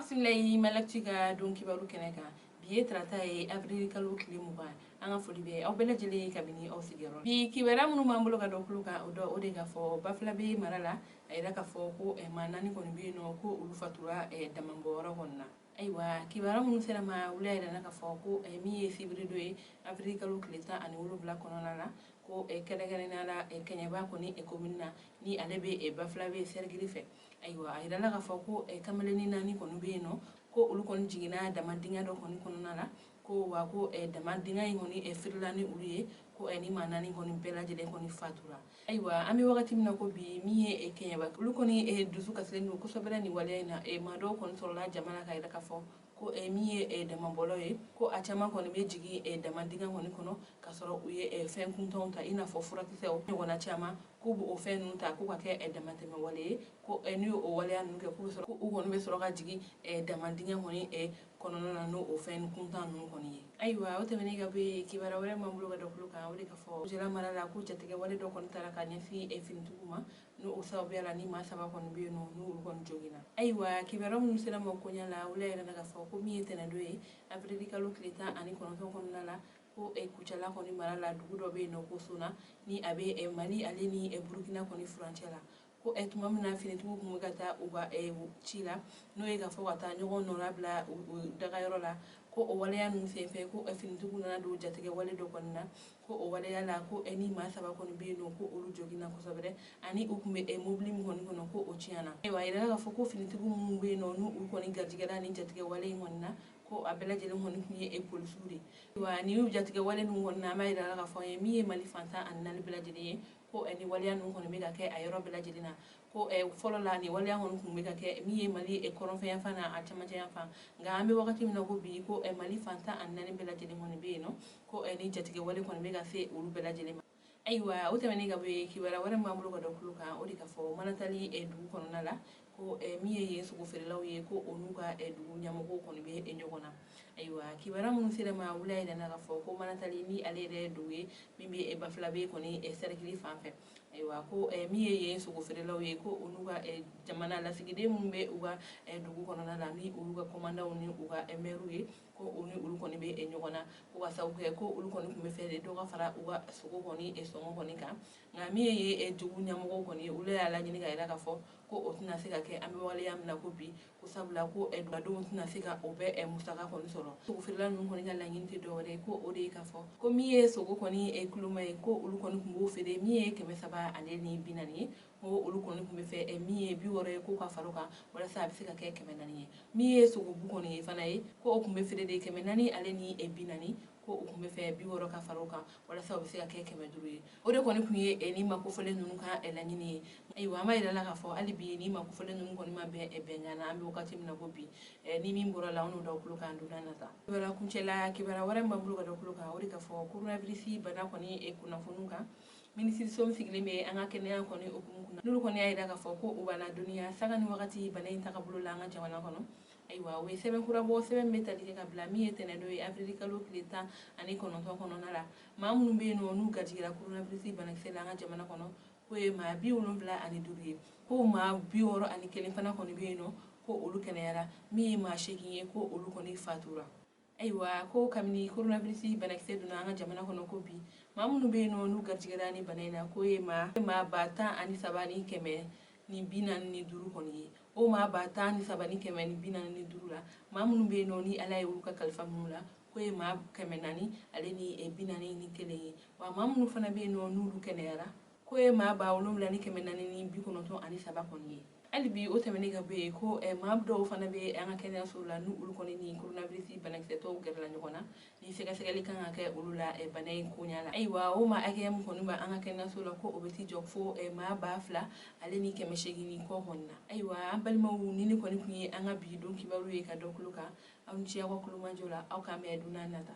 Bisimila i Malactu ka don kibaru kɛnɛ kan. Bi ye tarata ye, avril kalo tile 20. An ka foli bɛ aw bɛɛ lajɛlen ye kabini aw sigiyɔrɔ. Bi kibaruya minnu b'an bolo ka da tulo kan, o dɔ o de ka fɔ Bafoulabé mara la, a yira k'a fɔ ko maa naani kɔni bɛ yen nɔ, ko olu fatura damabɔyɔrɔ kɔni na. Ayiwa, kibaruya minnu sera ma wula yɛrɛ na k'a fɔ ko min ye sibiri don ye, avril kalo tile 17 kɔnɔna la, ko kɛrɛnkɛrɛnnenya la Kɛɲɛba kɔni commune na, ni ale bɛ Bafoulabé cercle fɛ. Ayiwa, a yirala k'a fɔ ko kamalennin naani kɔni bɛ yen nɔ, ko olu kɔni jiginna dama dingɛ dɔ kɔni kɔnɔna la, ko wa ko dama dingɛ in kɔni firila ni olu ye, ko ni maa naani kɔni bɛɛ lajɛlen kɔni fatura. Ayiwa, an bɛ wagati min na ko bi, min ye Kɛɲɛba, olu kɔni dusu kasilen don kosɛbɛ nin waleya in na. Maa dɔw kɔni sɔrɔla jama la ka yira k'a fɔ ko min ye damabɔlaw ye, ko a caman kɔni bɛ jigin dama dingɛ kɔni kɔnɔ ka sɔrɔ u ye fɛn kuntanw ta, i n'a fɔ furakisɛw ɲɔgɔnna caman, k'u b'o fɛn ninnu ta k'u ka kɛ damatɛmɛ wale ye, ko n'u ye o waleya ninnu kɛ, k'u bɛ sɔrɔ u kɔni bɛ sɔrɔ ka jigin dama dingɛ kɔni kɔnɔna na n'o o fɛn kuntan ninnu kɔni ye. Ayiwa, o tɛmɛnen ka bɔ yen, kibaruya wɛrɛ m'an bolo ka da tulo kan, o de ka fɔ Kucala mara la, ko jatigɛ wale dɔ kɔni taara ka ɲɛsin finitigiw ma, n'o sababuya la ni maa saba kɔni bɛ yen nɔ, n'olu kɔni joginna. Ayiwa, kibaruya minnu sera ma koɲa la wula yɛrɛ na k'a fɔ ko min ye tɛnɛndon ye, avril kalo tile 19 kɔnɔna la, ko Kucala kɔni mara la, dugu dɔ bɛ yen nɔ ko Sona, ni a bɛ Mali ale ni Burukina kɔni furancɛ la, ko tuma min na finitigiw tun bɛ ka taa u ka ci la, n'o ye ka fɔ ka taa ɲɔgɔn nɔnabila u dagayɔrɔ la, ko o waleya ninnu senfɛ, ko finitigiw nana don jatigɛ wale dɔ kɔni na, ko o waleya la, ko ni maa saba kɔni bɛ yen nɔ, ko olu joginna kosɛbɛ, ani u tun bɛ mobili min kɔni kɔnɔ, ko o tiɲɛna. Ayiwa, a yirala k'a fɔ ko finitigiw minnu bɛ yen nɔ, n'u kɔni garijɛgɛra ni jatigɛ wale in kɔni na, ko a bɛɛ lajɛlen kɔni tun ye polisiw de ye. Ayiwa, nin jatigɛ wale ninnu kɔni na, an b'a yira k'a fɔ ye min ye Mali fan 14 bɛɛ lajɛlen ye, ko ni waleya ninnu kɔni bɛ ka kɛ a yɔrɔ bɛɛ lajɛlen na. Ko fɔlɔ la, ni waleya kɔni tun bɛ ka kɛ min ye Mali kɔrɔnfɛ yanfan na, a cɛmancɛ yanfan, nka an bɛ wagati min na ko bi, ko Mali fan 14 bɛɛ lajɛlen kɔni bɛ yen nɔ, ko ni jatigɛ wale kɔni bɛ ka se olu bɛɛ lajɛlen ma. Ayiwa, o tɛmɛnen ka bɔ yen, kibaruya wɛrɛ b'an bolo ka da tulo kan, o de ka fɔ Manantali dugu kɔnɔna la, ko min ye yen sogo feerelaw ye, ko o n'u ka dugu ɲɛmɔgɔw kɔni bɛ ɲɔgɔn na. Ayiwa, kibaruya minnu sera ma wula yɛrɛ na k'a fɔ ko Manantali, ni ale yɛrɛ ye dugu ye min bɛ Bafoulabé kɔni cercle fan fɛ. Ayiwa, ko min ye yen sogo feerelaw ye, ko o n'u ka jamana lasigiden minnu bɛ u ka dugu kɔnɔna la, ni olu ka kɔmandanw ni u ka mɛriw ye, ko o ni olu kɔni bɛ ɲɔgɔn na, ko ka sababu kɛ ko olu kɔni tun bɛ fɛ de dɔ ka fara u ka sogo kɔni sɔngɔ kɔni kan. Nka min ye dugu ɲɛmɔgɔw kɔni ye, olu y'a laɲini ka yira k'a fɔ ko o tɛna se ka kɛ an bɛ waleya min na ko bi, ko sabula ko dugudenw tɛna se ka o bɛɛ musaka kɔni sɔrɔ. Sogo feerela ninnu kɔni ka laɲini tɛ dɔwɛrɛ ye, ko o de ye k'a fɔ ko min ye sogo kɔni kuloma ye, ko olu kɔni tun b'o feere min ye 340 ye, ko olu kɔni tun bɛ fɛ min ye 60 ye, k'o ka fara o kan walasa a bɛ se ka kɛ 400 ye. Min ye sogobu kɔni ye fana ye, ko o tun bɛ feere de 440, ko o tun bɛ fɛ 60 ka fara o kan walasa o bɛ se ka kɛ 500 ye. O de kɔni tun ye ni maa kofɔlen ninnu ka laɲini ye. Ayiwa, an b'a yira la k'a fɔ hali bi ni maa kofɔlen ninnu kɔni ma bɛn bɛnkan na an bɛ wagati min na ko bi. Ni min bɔra la, an n'o da tulo kan don nata. Kibaruya kuncɛla, kibaruya wɛrɛ min b'an bolo ka da tulo kan, o de ka fɔ coronavirus bana kɔni kunnafoniw kan, minisiriso min sigilen bɛ an ka kɛnɛya kɔni hukumu kunna, n'olu kɔni y'a jira k'a fɔ ko u b'an ladɔnniya sanga ni wagati bana in tagabolo la an ka jamana kɔnɔ. Ayiwa, u ye sɛbɛn kura bɔ, sɛbɛn bɛ tali kɛ ka bila min ye tɛnɛndon ye, avril kalo tile 19 kɔnɔna la, maa minnu bɛ yen nɔ, n'u garijɛgɛra coronavirus banakisɛ la an ka jamana kɔnɔ, k'o ye maa 75 ye, ko maa 61 fana kɔni bɛ yen nɔ, ko olu kɛnɛyara, min ye maa 8 ye, ko olu kɔni fatura. Ayiwa, ko kabini coronavirus banakisɛ donna an ka jamana kɔnɔ ko bi, maa minnu bɛ yen nɔ, n'u garijɛgɛra ni bana in na, k'o ye maa 13,145 kɔni ye. O maa 13,145 la, maa minnu bɛ yen nɔ, ni Ala ye olu ka kalifa minnu la, k'o ye maa 441 ye. Wa maa minnu fana bɛ yen nɔ, n'olu kɛnɛyara, k'o ye maa 7493 kɔni ye. Hali bi, o tɛmɛnen ka bɔ yen, ko maa dɔw fana bɛ an ka kɛnɛyaso la, n'u olu kɔni ni coronavirus banakisɛtɔw gɛrɛla ɲɔgɔn na, ni sɛgɛsɛgɛli kan ka kɛ olu la bana in koɲa la. Ayiwa, o maa hakɛya min kɔni bɛ an ka kɛnɛyaso la, ko o bɛ t'i jɔ fo maa 2800 ni kɔ kɔni na. Ayiwa, an balimaw, ni ne kɔni tun ye an ka bi don kibaru ye ka dɔ tulo kan. Aw ni ce aw ka kulomajɔ la. Aw k'an bɛn don nata.